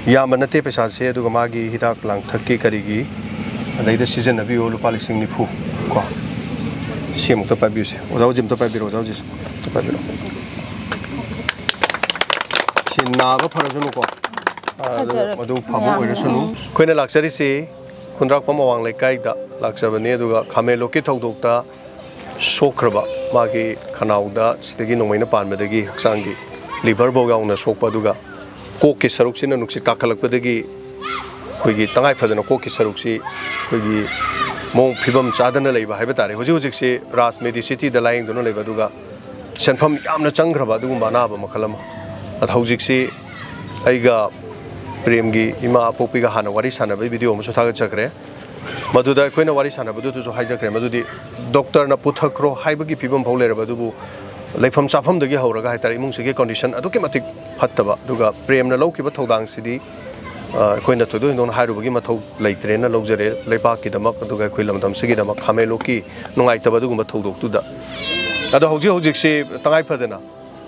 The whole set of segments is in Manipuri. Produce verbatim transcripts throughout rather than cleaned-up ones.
ꯌꯥꯝꯕ ꯅꯠꯇꯦ ꯄꯩꯁꯥꯁꯦ, ꯑꯗꯨꯒ ꯃꯥꯒꯤ ꯍꯤꯗꯥꯛ ꯂꯥꯡꯊꯛꯀꯤ ꯀꯔꯤꯒꯤ ꯑꯗꯩꯗ ꯁꯤꯖꯤꯟꯅꯕꯤꯌꯨ ꯂꯨꯄꯥ ꯂꯤꯁꯤꯡ ꯅꯤꯐꯨ ꯀꯣ꯫ ꯁꯤ ꯑꯃꯨꯛꯇ ꯄꯥꯏꯕꯤꯌꯨꯁꯦ, ꯑꯣꯖꯥ ꯍꯧꯖꯤ ꯑꯝꯇ ꯄꯥꯏꯕꯤꯔꯣ, ꯑꯣꯖꯥ ꯍꯧꯖꯤꯁꯨ ꯑꯝꯇ ꯄꯥꯏꯕꯤꯔꯣ꯫ ꯁꯤ ꯅꯥꯕ ꯐꯔꯁꯅꯨꯀꯣ꯫ ꯑꯗꯨ ꯐꯖꯔꯦ꯫ ꯃꯗꯨ ꯐꯕ ꯌꯥꯝ, ꯑꯣꯏꯔꯁꯅꯨ꯫ ꯎꯝ꯫ ꯑꯩꯈꯣꯏꯅ ꯂꯥꯛꯆꯔꯤꯁꯤ ꯈꯨꯟꯗ꯭ꯔꯥꯛꯄꯝ ꯑꯋꯥꯡ ꯂꯩꯀꯥꯏꯗ ꯂꯥꯛꯆꯕꯅꯤ, ꯑꯗꯨꯒ ꯈꯥꯃꯦꯟꯂꯣꯛꯀꯤ ꯊꯧꯗꯣꯛꯇ ꯁꯣꯛꯈ꯭ꯔꯕ, ꯃꯥꯒꯤ ꯈꯅꯥꯎꯗ ꯁꯤꯗꯒꯤ ꯅꯣꯡꯃꯩꯅ ꯄꯥꯟꯕꯗꯒꯤ ꯍꯛꯆꯥꯡꯒꯤ ꯂꯤꯚꯔꯐꯧ ꯌꯥꯎꯅ ꯁꯣꯛꯄ, ꯑꯗꯨꯒ ꯀꯣꯛꯀꯤ ꯁꯔꯨꯛꯁꯤꯅ ꯅꯨꯡꯁꯤꯠ ꯀꯥꯈꯠꯂꯛꯄꯗꯒꯤ ꯑꯩꯈꯣꯏꯒꯤ ꯇꯉꯥꯏ ꯐꯗꯅ ꯀꯣꯛꯀꯤ ꯁꯔꯨꯛꯁꯤ ꯑꯩꯈꯣꯏꯒꯤ ꯃꯑꯣꯡ ꯐꯤꯕꯝ ꯆꯥꯗꯅ ꯂꯩꯕ ꯍꯥꯏꯕ ꯇꯥꯔꯦ꯫ ꯍꯧꯖꯤꯛ ꯍꯧꯖꯤꯛꯁꯤ ꯔꯥꯖ ꯃꯦꯗꯤꯁꯤꯇꯤꯗ ꯂꯥꯌꯦꯡꯗꯨꯅ ꯂꯩꯕ, ꯑꯗꯨꯒ ꯁꯦꯟꯐꯝ ꯌꯥꯝꯅ ꯆꯪꯈ꯭ꯔꯕ ꯑꯗꯨꯒꯨꯝꯕ ꯑꯅꯥꯕ ꯃꯈꯜ ꯑꯃ꯫ ꯑꯗ ꯍꯧꯖꯤꯛꯁꯤ ꯑꯩꯒ ꯄ꯭ꯔꯦꯝꯒꯤ ꯏꯃꯥ ꯑꯄꯣꯛꯄꯤꯒ ꯍꯥꯟꯅ ꯋꯥꯔꯤ ꯁꯥꯟꯅꯕꯒꯤ ꯚꯤꯗꯤꯑꯣ ꯑꯃꯁꯨ ꯊꯥꯒꯠꯆꯈ꯭ꯔꯦ꯫ ꯃꯗꯨꯗ ꯑꯩꯈꯣꯏꯅ ꯋꯥꯔꯤ ꯁꯥꯟꯅꯕꯗꯨꯗꯁꯨ ꯍꯥꯏꯖꯈ꯭ꯔꯦ, ꯃꯗꯨꯗꯤ ꯗꯣꯛꯇꯔꯅ ꯄꯨꯊꯈ꯭ꯔꯣ ꯍꯥꯏꯕꯒꯤ ꯐꯤꯕꯝ ꯐꯥꯎ ꯂꯩꯔꯕ ꯑꯗꯨꯕꯨ ꯂꯩꯐꯝ ꯆꯥꯐꯝꯗꯒꯤ ꯍꯧꯔꯒ ꯍꯥꯏꯇꯥꯔꯦ, ꯏꯃꯨꯡꯁꯤꯒꯤ ꯀꯟꯗꯤꯁꯟ ꯑꯗꯨꯛꯀꯤ ꯃꯇꯤꯛ ꯐꯠꯇꯕ, ꯑꯗꯨꯒ ꯄ꯭ꯔꯦꯝꯅ ꯂꯧꯈꯤꯕ ꯊꯧꯗꯥꯡꯁꯤꯗꯤ, ꯑ, ꯑꯩꯈꯣꯏꯅ ꯊꯣꯏꯗꯣꯛ ꯍꯦꯟꯗꯣꯛꯅ ꯍꯥꯏꯔꯨꯕꯒꯤ ꯃꯊꯧ ꯂꯩꯇ꯭ꯔꯦꯅ ꯂꯧꯖꯔꯦ, ꯂꯩꯕꯥꯛꯀꯤꯗꯃꯛ ꯑꯗꯨꯒ ꯑꯩꯈꯣꯏ ꯂꯝꯗꯝꯁꯤꯒꯤꯗꯃꯛ ꯈꯥꯃꯦꯟꯂꯣꯛꯀꯤ ꯅꯨꯡꯉꯥꯏꯇꯕ ꯑꯗꯨꯒꯨꯝꯕ ꯊꯧꯗꯣꯛꯇꯨꯗ꯫ ꯑꯗꯣ ꯍꯧꯖꯤꯛ ꯍꯧꯖꯤꯛꯁꯤ ꯇꯉꯥꯏ ꯐꯗꯅ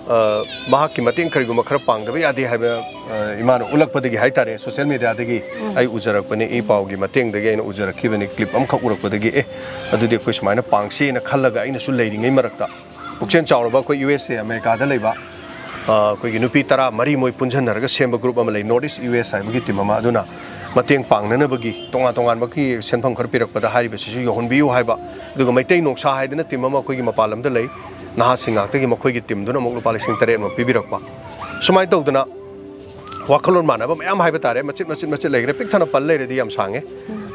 ꯑ, ꯃꯍꯥꯛꯀꯤ ꯃꯇꯦꯡ ꯀꯔꯤꯒꯨꯝꯕ ꯈꯔ ꯄꯥꯡꯗꯕ ꯌꯥꯗꯦ ꯍꯥꯏꯕ, ꯑ, ꯏꯃꯥꯅ ꯎꯠꯂꯛꯄꯗꯒꯤ ꯍꯥꯏꯇꯥꯔꯦ, ꯁꯣꯁꯤꯌꯦꯜ ꯃꯦꯗꯤꯌꯥꯗꯒꯤ ꯎꯝ꯫ ꯑꯩ ꯎꯖꯔꯛꯄꯅꯤ, ꯏ ꯄꯥꯎꯒꯤ ꯃꯇꯦꯡꯗꯒꯤ ꯑꯩꯅ ꯎꯖꯔꯛꯈꯤꯕꯅꯤ, ꯀ꯭ꯂꯤꯞ ꯑꯃꯈꯛ ꯎꯔꯛꯄꯗꯒꯤ, "ꯑꯦ, ꯑꯗꯨꯗꯤ ꯑꯩꯈꯣꯏ ꯁꯨꯃꯥꯏꯅ ꯄꯥꯡꯁꯦꯅ" ꯈꯜꯂꯒ ꯑꯩꯅꯁꯨ ꯂꯩꯔꯤꯉꯩ ꯃꯔꯛꯇ ꯄꯨꯛꯆꯦꯜ ꯆꯥꯎꯔꯕ ꯑꯩꯈꯣꯏ ꯌꯨ ꯑꯦꯁ ꯑꯦ, ꯑꯃꯦꯔꯤꯀꯥꯗ ꯂꯩꯕ, ꯑ, ꯑꯩꯈꯣꯏꯒꯤ ꯅꯨꯄꯤ ꯇꯔꯥ ꯃꯔꯤ ꯃꯣꯏ ꯄꯨꯟꯁꯤꯟꯅꯔꯒ ꯁꯦꯝꯕ ꯒ꯭ꯔꯨꯞ ꯑꯃ ꯂꯩ, ꯅꯣꯔꯠ ꯏꯁ ꯌꯨ ꯑꯦꯁ ꯍꯥꯏꯕꯒꯤ ꯇꯤꯝ ꯑꯃ, ꯑꯗꯨꯅ ꯃꯇꯦꯡ ꯄꯥꯡꯅꯅꯕꯒꯤ ꯇꯣꯉꯥꯟ ꯇꯣꯉꯥꯟꯕꯒꯤ ꯁꯦꯟꯐꯝ ꯈꯔ ꯄꯤꯔꯛꯄꯗ ꯍꯥꯏꯔꯤꯕꯁꯤꯁꯨ ꯌꯧꯍꯟꯕꯤꯌꯨ ꯍꯥꯏꯕ, ꯑꯗꯨꯒ ꯃꯩꯇꯩ ꯅꯣꯡꯁꯥ ꯍꯥꯏꯗꯅ ꯇꯤꯝ ꯑꯃ ꯑꯩꯈꯣꯏꯒꯤ ꯃꯄꯥꯟ ꯂꯝꯗ ꯂꯩ, ꯅꯍꯥꯁꯤꯡ ꯉꯥꯛꯇꯒꯤ ꯃꯈꯣꯏꯒꯤ ꯇꯤꯝꯗꯨꯅ ꯑꯃꯨꯛ ꯂꯨꯄꯥ ꯂꯤꯁꯤꯡ ꯇꯔꯦꯠ ꯑꯃ ꯄꯤꯕꯤꯔꯛꯄ꯫ ꯁꯨꯃꯥꯏꯅ ꯇꯧꯗꯅ ꯋꯥꯈꯜꯂꯣꯟ ꯃꯥꯟꯅꯕ ꯃꯌꯥꯝ ꯍꯥꯏꯕ ꯇꯥꯔꯦ, ꯃꯆꯤꯠ ꯃꯆꯤꯠ ꯃꯆꯤꯠ ꯂꯩꯈ꯭ꯔꯦ, ꯄꯤꯛ ꯊꯟꯅ ꯄꯜ ꯂꯩꯔꯗꯤ ꯌꯥꯝ ꯁꯥꯡꯉꯦ꯫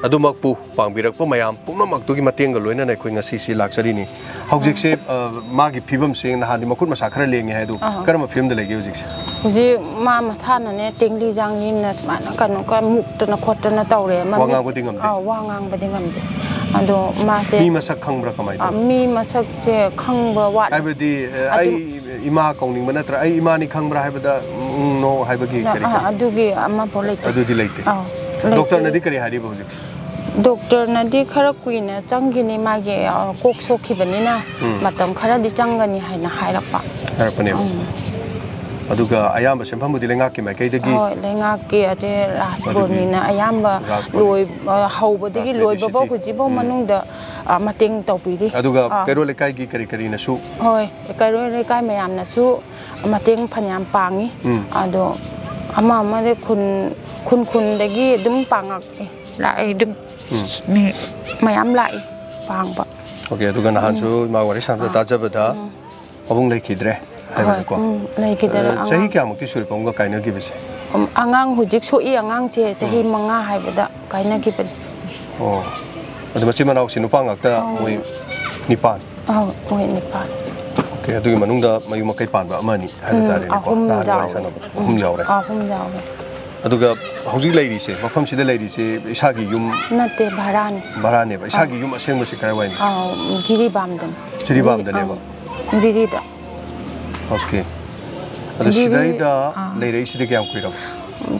ꯑꯗꯨꯃꯛꯄꯨ ꯄꯥꯡꯕꯤꯔꯛꯄ ꯃꯌꯥꯝ ꯄꯨꯝꯅꯃꯛꯇꯨꯒꯤ ꯃꯇꯦꯡꯒ ꯂꯣꯏꯅꯅ ꯑꯩꯈꯣꯏ ꯉꯁꯤꯁꯤ ꯂꯥꯛꯆꯔꯤꯅꯤ꯫ ꯍꯧꯖꯤꯛꯁꯦ, ꯑ, ꯃꯥꯒꯤ ꯐꯤꯕꯝꯁꯦ ꯅꯍꯥꯟꯗꯤ ꯃꯈꯨꯠ ꯃꯁꯥ ꯈꯔ ꯂꯦꯡꯉꯦ ꯍꯥꯏꯗꯣ, ꯑꯍꯥ꯫ ꯀꯔꯝꯕ ꯐꯤꯕꯝꯗ ꯂꯩꯒꯦ ꯍꯧꯖꯤꯛꯁꯦ? ꯍꯧꯖꯤꯛ ꯃꯥ ꯃꯁꯥꯅꯅꯦ ꯇꯦꯡꯂꯤ ꯖꯥꯡꯂꯤꯅ ꯁꯨꯃꯥꯏꯅ ꯀꯩꯅꯣ ꯈꯔ ꯃꯨꯛꯇꯅ ꯈꯣꯠꯇꯅ ꯇꯧꯔꯦ꯫ ꯋꯥ ꯃꯃꯤꯠ-, ꯉꯥꯡꯕꯗꯤ ꯉꯝꯗꯦ? ꯑꯥ, ꯋꯥ ꯉꯥꯡꯕꯗꯤ ꯉꯝꯗꯦ꯫ ꯑꯗꯣ ꯃꯥꯁꯦ, ꯃꯤ ꯃꯁꯛ ꯈꯪꯕ꯭ꯔꯥ ꯀꯃꯥꯏꯅ ꯑꯥ, ꯇꯧꯏ? ꯃꯤ ꯃꯁꯛꯁꯦ ꯈꯪꯕ ꯋꯥꯠꯂꯦ꯫ ꯍꯥꯏꯕꯗꯤ, ꯑ, ꯑꯗꯨꯝ ꯑꯩ ꯏꯃꯥ ꯀꯧꯅꯤꯡꯕ ꯅꯠꯇ꯭ꯔꯥ, "ꯑꯩ ꯏꯃꯥꯅꯤ ꯈꯪꯕ꯭ꯔꯥ?" ꯍꯥꯏꯕꯗ, "ꯎꯝ, no" ꯍꯥꯏꯕꯒꯤ ꯑ-, ꯀꯔꯤ ꯑ-, ꯀꯔꯤ? ꯑꯗꯨꯒꯤ ꯑꯃꯐꯥꯎ ꯂꯩꯇꯦ꯫ ꯑꯗꯨꯗꯤ ꯂꯩꯇꯦ꯫ ꯑꯥ, ꯂꯩꯇꯦ꯫ ꯗꯣꯛꯇꯔꯅꯗꯤ ꯀꯔꯤ ꯍꯥꯏꯔꯤꯕ ꯍꯧꯖꯤꯛ? ꯗꯣꯛꯇꯔꯅꯗꯤ ꯈꯔ ꯀꯨꯏꯅ ꯆꯪꯈꯤꯅꯤ, ꯃꯥꯒꯤ, ꯑ, ꯀꯣꯛ ꯁꯣꯛꯈꯤꯕꯅꯤꯅ ꯎꯝ꯫ ꯃꯇꯝ ꯈꯔꯗꯤ ꯆꯪꯒꯅꯤ ꯍꯥꯏꯅ ꯍꯥꯏꯔꯛꯄ꯫ ꯍꯥꯏꯔꯛꯄꯅꯦꯕ꯫ ꯎꯝ꯫ ꯑꯗꯨꯒ ꯑꯌꯥꯝꯕ ꯁꯦꯟꯐꯝꯕꯨꯗꯤ ꯂꯩꯉꯥꯛꯀꯤ ꯃꯥꯏꯀꯩꯗꯒꯤ? ꯍꯣꯏ, ꯂꯩꯉꯥꯛꯀꯤ, ꯑꯗꯩ ꯔꯥꯖ ꯑꯗꯒꯤ ꯕꯣꯔꯅꯤꯅ ꯑꯌꯥꯝꯕ ꯔꯥꯖ ꯕꯣꯔꯅꯤ꯫ ꯂꯣꯏ-, ꯑ, ꯍꯧꯕꯗꯒꯤ ꯔꯥꯖ ꯕꯣꯔꯅꯤ ꯂꯣꯏꯕꯐꯥꯎ ꯁꯤꯇꯤ꯫ ꯍꯧꯖꯤꯛꯐꯥꯎ ꯎꯝ꯫ ꯃꯅꯨꯡꯗ, ꯑ, ꯃꯇꯦꯡ ꯇꯧꯕꯤꯔꯤ꯫ ꯑꯗꯨꯒ ꯑꯥ꯫ ꯀꯩꯔꯣꯜ ꯂꯩꯀꯥꯏꯒꯤ ꯀꯔꯤ ꯀꯔꯤꯅꯁꯨ? ꯍꯣꯏ, ꯀꯩꯔꯣꯜ ꯂꯩꯀꯥꯏ ꯃꯌꯥꯝꯅꯁꯨ ꯃꯇꯦꯡ ꯐꯅꯌꯥꯝ ꯄꯥꯡꯉꯤ꯫ ꯎꯝ꯫ ꯑꯗꯣ ꯑꯃ ꯑꯃꯗ ꯈꯨꯟ, ꯈꯨꯟ ꯈꯨꯟꯗꯒꯤ ꯑꯗꯨꯝ ꯄꯥꯡꯉꯛꯑꯦ, ꯂꯥꯛꯑꯦ ꯑꯗꯨꯝ꯫ ꯎꯝ꯫ ꯃꯤ ꯃꯌꯥꯝ ꯂꯥꯛꯏ ꯄꯥꯡꯕ꯫ ꯑꯣꯀꯦ, ꯑꯗꯨꯒ ꯅꯍꯥꯟꯁꯨ ꯎꯝ꯫ ꯏꯃꯥ ꯋꯥꯔꯤ ꯁꯥꯟꯅꯕꯗ ꯑꯥ꯫ ꯇꯥꯖꯕꯗ ꯎꯝ꯫ ꯃꯕꯨꯡ ꯂꯩꯈꯤꯗ꯭ꯔꯦ ꯍꯣꯏ, ꯍꯥꯏꯕꯅꯤꯀꯣ? ꯎꯝ, ꯂꯩꯈꯤꯗ꯭ꯔꯦ꯫ ꯑ, ꯆꯍꯤ ꯑꯉꯥꯡ꯫ ꯀꯌꯥꯃꯨꯛꯇꯤ ꯁꯨꯔꯦ ꯄꯥꯕꯨꯡꯒ ꯀꯥꯏꯅꯈꯤꯕꯁꯦ? ꯎꯝ, ꯑꯉꯥꯡ ꯍꯧꯖꯤꯛ ꯁꯣꯛꯏ ꯑꯉꯥꯡꯁꯦ ꯆꯍꯤ ꯎꯝ꯫ ꯃꯉꯥ ꯍꯥꯏꯕꯗ ꯀꯥꯏꯅꯈꯤꯕꯅꯤ꯫ ꯑꯣ꯫ ꯑꯗꯨ ꯃꯆꯤꯟ ꯃꯅꯥꯎꯁꯤ ꯅꯨꯄꯥ ꯉꯥꯛꯇ ꯑꯣ꯫ ꯃꯣꯏ ꯅꯤꯄꯥꯟ? ꯑꯧ, ꯃꯣꯏ ꯅꯤꯄꯥꯟ꯫ ꯑꯣꯀꯦ, ꯑꯗꯨꯒꯤ ꯃꯅꯨꯡꯗ ꯃꯌꯨꯝ ꯃꯀꯩ ꯄꯥꯟꯕ ꯑꯃꯅꯤ ꯍꯥꯏꯕ ꯎꯝ, ꯇꯥꯔꯦꯅꯦꯀꯣ? ꯑꯍꯨꯝ ꯅꯍꯥꯟ ꯋꯥꯔꯤ ꯌꯥꯎꯋꯦ꯫ ꯁꯥꯟꯅꯕꯗ ꯎꯝ, ꯑꯍꯨꯝ ꯌꯥꯎꯔꯦ꯫ ꯑꯍꯨꯝ ꯌꯥꯎꯋꯦ꯫ ꯑꯗꯨꯒ ꯍꯧꯖꯤꯛ ꯂꯩꯔꯤꯁꯦ, ꯃꯐꯝꯁꯤꯗ ꯂꯩꯔꯤꯁꯦ ꯏꯁꯥꯒꯤ ꯌꯨꯝ? ꯅꯠꯇꯦ, ꯚꯔꯥꯅꯤ꯫ ꯚꯔꯥꯅꯦꯕ꯫ ꯑꯥ꯫ ꯏꯁꯥꯒꯤ ꯌꯨꯝ ꯑꯁꯦꯡꯕꯁꯤ ꯀꯥꯏꯋꯥꯏꯅꯣ? ꯑꯥ, ꯖꯤꯔꯤꯕꯥꯝꯗꯅꯤ꯫ ꯖꯤꯔꯤꯕꯥꯝꯗꯅꯦꯕ? ꯖꯤꯔꯤ-, ꯑꯥ, ꯖꯤꯔꯤꯗ꯫ ꯑꯣꯀꯦ꯫ ꯑꯗꯣ ꯖꯤꯔꯤ-, ꯁꯤꯗꯩꯗ ꯑꯥ꯫ ꯂꯩꯔꯛꯏꯁꯤꯗꯤ ꯀꯌꯥꯝ ꯀꯨꯏꯔꯕ?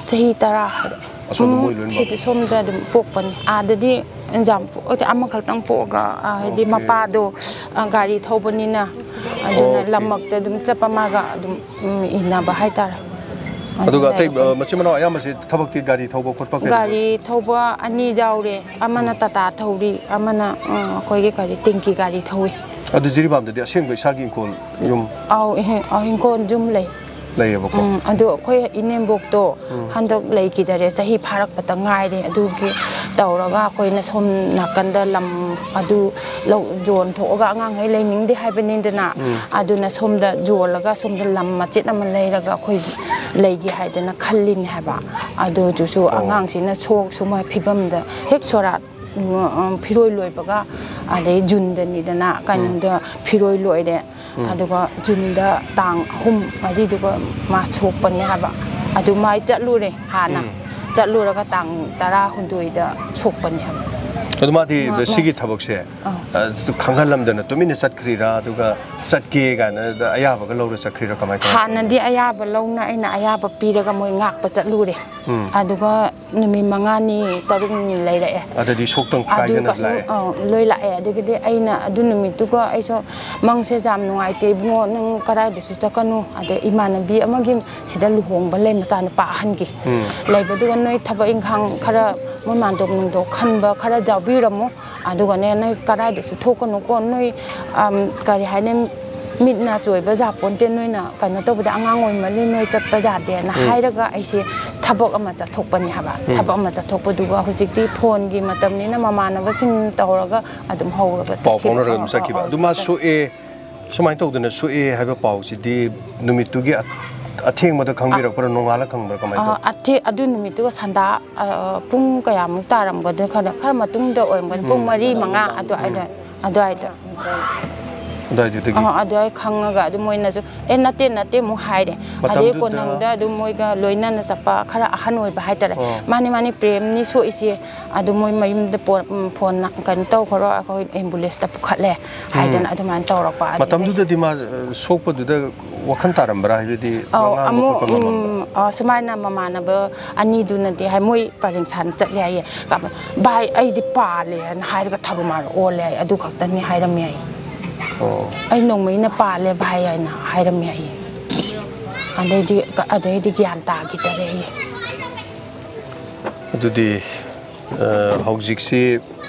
ꯆꯍꯤ ꯇꯔꯥ ꯍꯦꯜꯂꯦ꯫ ꯑꯁꯣꯝꯗ ꯎꯝ, ꯃꯣꯏ ꯂꯣꯏꯅꯃꯛ? ꯁꯤꯗ ꯁꯣꯝꯗ ꯑꯗꯨꯝ ꯄꯣꯛꯄꯅꯤ꯫ ꯑꯥꯗꯗꯤ ꯌꯥꯝ ꯄꯣꯛ-, ꯑꯃꯈꯛꯇꯪ ꯄꯣꯛꯑꯒ, ꯑꯥ, ꯍꯥꯏꯗꯤ ꯑꯣꯀꯦ꯫ ꯃꯄꯥꯗꯣ, ꯑꯥ, ꯒꯥꯔꯤ ꯊꯧꯕꯅꯤꯅ, ꯑꯗꯨꯅ ꯑꯣꯀꯦ꯫ ꯂꯝꯃꯛꯇ ꯑꯗꯨꯝ ꯆꯠꯄ ꯃꯥꯒ ꯑꯗꯨꯝ, ꯎꯝ, ꯏꯟꯅꯕ ꯍꯥꯏꯇꯥꯔꯦ꯫ ꯑꯗꯨꯒ ꯑꯗꯨꯅ ꯑꯇꯩ, ꯑꯩꯈꯣꯏ ꯑ, ꯃꯆꯤꯟ ꯃꯅꯥꯎ ꯑꯌꯥꯝꯕꯁꯤ ꯊꯕꯛꯇꯤ ꯒꯥꯔꯤ ꯊꯧꯕ ꯈꯣꯠꯄ ꯀꯩꯗꯧꯕ? ꯒꯥꯔꯤ ꯊꯧꯕ ꯑꯅꯤ ꯌꯥꯎꯔꯦ꯫ ꯑꯃꯅ ꯎꯝ꯫ ꯇꯥꯇꯥ ꯊꯧꯔꯤ, ꯑꯃꯅ, ꯎꯝ, ꯑꯩꯈꯣꯏꯒꯤ ꯒꯥꯔꯤ, ꯇꯦꯡꯀꯤ ꯒꯥꯔꯤ ꯊꯧꯏ꯫ ꯑꯗꯨ ꯖꯤꯔꯤꯕꯥꯝꯗꯗꯤ ꯑꯁꯦꯡꯕ ꯏꯁꯥꯒꯤ ꯏꯪꯈꯣꯜ, ꯌꯨꯝ? ꯑꯧ, ꯏꯍꯦ-, ꯑꯧ, ꯏꯪꯈꯣꯜ ꯌꯨꯝ ꯂꯩ꯫ ꯂꯩꯌꯦꯕꯀꯣ? ꯎꯝ, ꯑꯗꯨ ꯑꯩꯈꯣꯏ ꯏꯅꯦꯝꯕꯣꯛꯇꯣ ꯎꯝ꯫ ꯍꯟꯗꯛ ꯂꯩꯈꯤꯗꯔꯦ, ꯆꯍꯤ ꯐꯥꯔꯛꯄꯇ ꯉꯥꯏꯔꯦ꯫ ꯑꯗꯨꯒꯤ ꯇꯧꯔꯒ ꯑꯩꯈꯣꯏꯅ ꯁꯣꯝ ꯅꯥꯀꯟꯗ ꯂꯝ ꯑꯗꯨ ꯂꯧ ꯌꯣꯟꯊꯣꯛꯑꯒ ꯑꯉꯥꯡꯈꯩ ꯂꯩꯅꯤꯡꯗꯦ ꯍꯥꯏꯕꯅꯤꯗꯅ, ꯎꯝ꯫ ꯑꯗꯨꯅ ꯁꯣꯝꯗ ꯌꯣꯜꯂꯒ ꯁꯣꯝꯗ ꯂꯝ ꯃꯆꯦꯠ ꯑꯃ ꯂꯩꯔꯒ ꯑꯩꯈꯣꯏ ꯂꯩꯒꯦ ꯍꯥꯏꯗꯅ ꯈꯜꯂꯤꯅꯦ ꯍꯥꯏꯕ꯫ ꯑꯗꯨꯗꯨꯁꯨ ꯑꯣ꯫ ꯑꯉꯥꯡꯁꯤꯅ ꯁꯣꯛ ꯁꯨꯃꯥꯏ ꯐꯤꯕꯝꯗ ꯍꯦꯛ ꯁꯣꯔꯥꯠ, ꯎꯝ, ꯎꯝ, ꯐꯤꯔꯣꯏ ꯂꯣꯏꯕꯒ ꯑꯗꯩ ꯖꯨꯟꯗꯅꯤꯗꯅ ꯎꯝ꯫ ꯀꯩꯅꯣꯗ ꯐꯤꯔꯣꯏ ꯂꯣꯏꯔꯦ꯫ ꯎꯝ꯫ ꯑꯗꯨꯒ ꯖꯨꯟꯗ ꯇꯥꯡ ꯑꯍꯨꯝ ꯃꯔꯤꯗꯨꯒ ꯃꯥ ꯁꯣꯛꯄꯅꯦ ꯍꯥꯏꯕ꯫ ꯑꯗꯨ ꯃꯥꯏ ꯆꯠꯂꯨꯔꯦ ꯍꯥꯟꯅ꯫ ꯎꯝ꯫ ꯆꯠꯂꯨꯔꯒ ꯇꯥꯡ ꯇꯔꯥꯍꯨꯝꯗꯣꯏꯗ ꯁꯣꯛꯄꯅꯦ ꯍꯥꯏꯕ꯫ ꯑꯗꯨ ꯃꯥꯗꯤ ꯃꯥ-, ꯃꯥ-, ꯁꯤꯒꯤ ꯊꯕꯛꯁꯦ, ꯑꯥ꯫ ꯑ, ꯈꯪꯍꯜꯂꯝꯗꯅ ꯇꯨꯃꯤꯟꯅ ꯆꯠꯈ꯭ꯔꯤꯔꯥ, ꯑꯗꯨꯒ ꯆꯠꯀꯦ ꯀꯥꯏꯅ ꯑꯌꯥꯕꯒ ꯂꯧꯔ ꯆꯠꯈ꯭ꯔꯤꯔꯥ, ꯀꯃꯥꯏ ꯀꯃꯥꯏ ꯍꯥꯟꯅꯗꯤ ꯇꯧꯕꯅꯣ? ꯑꯌꯥꯕ ꯂꯧꯅ, ꯑꯩꯅ ꯑꯌꯥꯕ ꯄꯤꯔꯒ ꯃꯣꯏ ꯉꯥꯛꯄ ꯆꯠꯂꯨꯔꯦ꯫ ꯎꯝ꯫ ꯑꯗꯨꯒ ꯅꯨꯃꯤꯠ ꯃꯉꯥꯅꯤ ꯇꯔꯨꯛꯅꯤ ꯂꯩꯔꯛꯑꯦ꯫ ꯑꯗꯨꯗꯤ ꯁꯣꯛꯇꯪ ꯑꯗꯨ ꯀꯥꯏꯗꯅ ꯀꯩꯁꯨꯝ, ꯂꯥꯛꯑꯦ? ꯑ, ꯂꯣꯏ ꯂꯥꯛꯑꯦ꯫ ꯑꯗꯨꯒꯤꯗꯤ ꯑꯩꯅ ꯑꯗꯨ ꯅꯨꯃꯤꯠꯇꯨꯒ ꯑꯩꯁꯨ ꯃꯪꯁꯦ ꯌꯥꯝ ꯅꯨꯡꯉꯥꯏꯇꯦ ꯏꯕꯨꯡꯉꯣ, ꯅꯪ ꯀꯗꯥꯏꯗꯁꯨ ꯆꯠꯀꯅꯨ꯫ ꯑꯗꯩ ꯏꯃꯥꯟꯅꯕꯤ ꯑꯃꯒꯤ ꯁꯤꯗ ꯂꯨꯍꯣꯡꯕ ꯂꯩ, ꯃꯆꯥꯅꯨꯄꯥ ꯑꯍꯟꯒꯤ꯫ ꯎꯝ꯫ ꯂꯩꯕꯗꯨꯒ ꯅꯣꯏ ꯊꯕꯛ ꯏꯪꯈꯥꯡ ꯈꯔ, ꯃꯣꯏ ꯃꯥꯟꯗꯣꯞ ꯅꯨꯡꯗꯣꯞ ꯈꯟꯕ ꯈꯔ ꯌꯥꯎꯕꯤꯔꯝꯃꯣ꯫ ꯑꯗꯨꯒꯅꯦ, ꯅꯣꯏ ꯀꯗꯥꯏꯗꯁꯨ ꯊꯣꯛꯀꯅꯨꯀꯣ, ꯅꯣꯏ, ꯑꯝ, ꯀꯔꯤ ꯍꯥꯏꯅꯤ, ꯃꯤꯠꯅ ꯆꯣꯏꯕ ꯌꯥꯄꯣꯟꯇꯦ, ꯅꯣꯏꯅ ꯀꯩꯅꯣ ꯇꯧꯕꯗ ꯑꯉꯥꯡ ꯑꯣꯏꯃꯜꯂꯤ, ꯅꯣꯏ ꯆꯠꯄ ꯌꯥꯗꯦꯅ ꯎꯝ꯫ ꯍꯥꯏꯔꯒ ꯑꯩꯁꯦ ꯊꯕꯛ ꯑꯃ ꯆꯠꯊꯣꯛꯄꯅꯦ ꯍꯥꯏꯕ꯫ ꯎꯝ꯫ ꯊꯕꯛ ꯑꯃ ꯆꯠꯊꯣꯛꯄꯗꯨꯒ ꯍꯧꯖꯤꯛꯇꯤ ꯐꯣꯟꯒꯤ ꯃꯇꯝꯅꯤꯅ ꯃꯃꯥꯟꯅꯕꯁꯤꯡ ꯇꯧꯔꯒ ꯑꯗꯨꯝ ꯍꯧꯔꯒ ꯄꯥꯎ ꯆꯠꯈꯤꯕ꯫ ꯐꯥꯎꯅꯔꯒ ꯑꯗꯨꯝ ꯑꯧ, ꯆꯠꯈꯤꯕ꯫ ꯑꯧ, ꯑꯗꯨ ꯃꯥ ꯑꯧ꯫ ꯁꯣꯛꯑꯦ, ꯁꯨꯃꯥꯏꯅ ꯇꯧꯗꯅ ꯁꯣꯛꯑꯦ ꯍꯥꯏꯕ ꯄꯥꯎꯁꯤꯗꯤ ꯅꯨꯃꯤꯠꯇꯨꯒꯤ ꯑ-, ꯑꯊꯦꯡꯕꯗ ꯈꯪꯕꯤꯔꯛꯄ꯭ꯔꯥ, ꯅꯣꯡꯉꯥꯜꯂ ꯈꯪꯕ꯭ꯔꯥ, ꯀꯃꯥꯏꯅ ꯑ, ꯇꯧꯏ? ꯑꯊꯦ-, ꯑꯗꯨ ꯅꯨꯃꯤꯠꯇꯨꯒ ꯁꯟꯗꯥ, ꯑ, ꯄꯨꯡ ꯀꯌꯥꯃꯨꯛ ꯇꯥꯔꯝꯒꯗ꯭ꯔꯥ, ꯈꯔ, ꯈꯔ ꯃꯇꯨꯡꯗ ꯑꯣꯏꯔꯝꯒꯅꯤ, ꯄꯨꯡ ꯎꯝ꯫ ꯃꯔꯤ, ꯃꯉꯥ ꯑꯗꯨꯋꯥꯏꯗ, ꯎꯝ꯫ ꯑꯗꯨꯋꯥꯏꯗ꯫ ꯑꯗꯨꯋꯥꯏꯗꯨꯗꯒꯤ? ꯑ, ꯑꯗꯨꯋꯥꯏ ꯈꯪꯉꯒ ꯑꯗꯨꯝ ꯃꯣꯏꯅꯁꯨ, "ꯑꯦ, ꯅꯠꯇꯦ, ꯅꯠꯇꯦ" ꯑꯃꯨꯛ ꯍꯥꯏꯔꯦ꯫ ꯑꯗꯩ ꯃꯇꯝꯗꯨꯗ ꯀꯣꯟꯅꯪꯗ ꯑꯗꯨꯝ ꯃꯣꯏꯒ ꯂꯣꯏꯅꯅ ꯆꯠꯄ ꯈꯔ ꯑꯍꯟ ꯑꯣꯏꯕ ꯍꯥꯏꯇꯥꯔꯦ꯫ ꯑꯣ꯫ "ꯃꯥꯅꯤ, ꯃꯥꯅꯤ, ꯄ꯭ꯔꯦꯝꯅꯤ ꯁꯣꯛꯏꯁꯦ, ꯑꯗꯨ ꯃꯣꯏ ꯃꯌꯨꯝꯗ ꯄꯣ-, ꯎꯝ, ꯐꯣꯟ ꯀꯩꯅꯣ ꯇꯧꯈ꯭ꯔꯣ, ꯑꯩꯈꯣꯏ ꯑꯦꯝꯕꯨꯂꯦꯟꯁꯇ ꯄꯨꯈꯠꯂꯦ" ꯎꯝ꯫ ꯍꯥꯏꯗꯅ ꯑꯗꯨꯃꯥꯏꯅ ꯇꯧꯔꯛꯄ꯫ ꯑꯗꯨꯗꯩ ꯃꯇꯝꯗꯨꯗꯗꯤ ꯃꯥ, ꯑ, ꯁꯣꯛꯄꯗꯨꯗ ꯋꯥꯈꯜ ꯇꯥꯔꯝꯕ꯭ꯔꯥ? ꯍꯥꯏꯕꯗꯤ ꯑꯧ, ꯋꯥ ꯉꯥꯡꯕ ꯑꯃꯨꯛ, ꯈꯣꯠꯄ ꯉꯝꯃꯝꯕ꯭ꯔꯥ? ꯎꯝ, ꯑ, ꯁꯨꯃꯥꯏꯅ ꯃꯃꯥꯟꯅꯕ ꯑꯅꯤꯗꯨꯅꯗꯤ ꯍꯥꯏ, ꯃꯣꯏ ꯄꯔꯦꯡ ꯁꯥꯅ ꯆꯠꯂꯦ ꯍꯥꯏꯌꯦ꯫ "ꯚꯥꯏ, ꯑꯩꯗꯤ ꯄꯥꯜꯂꯦ" ꯍꯥꯏꯅ ꯍꯥꯏꯔꯒ ꯊꯔꯣ ꯃꯥꯔꯣ ꯑꯣꯜꯂꯦ ꯍꯥꯏ, ꯑꯗꯨ ꯈꯛꯇꯅꯤ ꯍꯥꯏꯔꯝꯃꯦ ꯍꯥꯏꯌꯦ꯫ ꯑꯣ꯫ "ꯑꯩ ꯅꯣꯡꯃꯩꯅ ꯄꯥꯜꯂꯦ ꯚꯥꯏ" ꯍꯥꯏꯅ ꯍꯥꯏꯔꯝꯃꯦ ꯍꯥꯏꯌꯦ꯫ ꯑꯗꯩꯗꯤ, ꯑꯗꯩꯗꯤ ꯒ꯭ꯌꯥꯟ ꯇꯥꯈꯤꯗꯔꯦ ꯍꯥꯏꯌꯦ꯫ ꯑꯗꯨꯗꯤ, ꯑ, ꯍꯧꯖꯤꯛꯁꯤ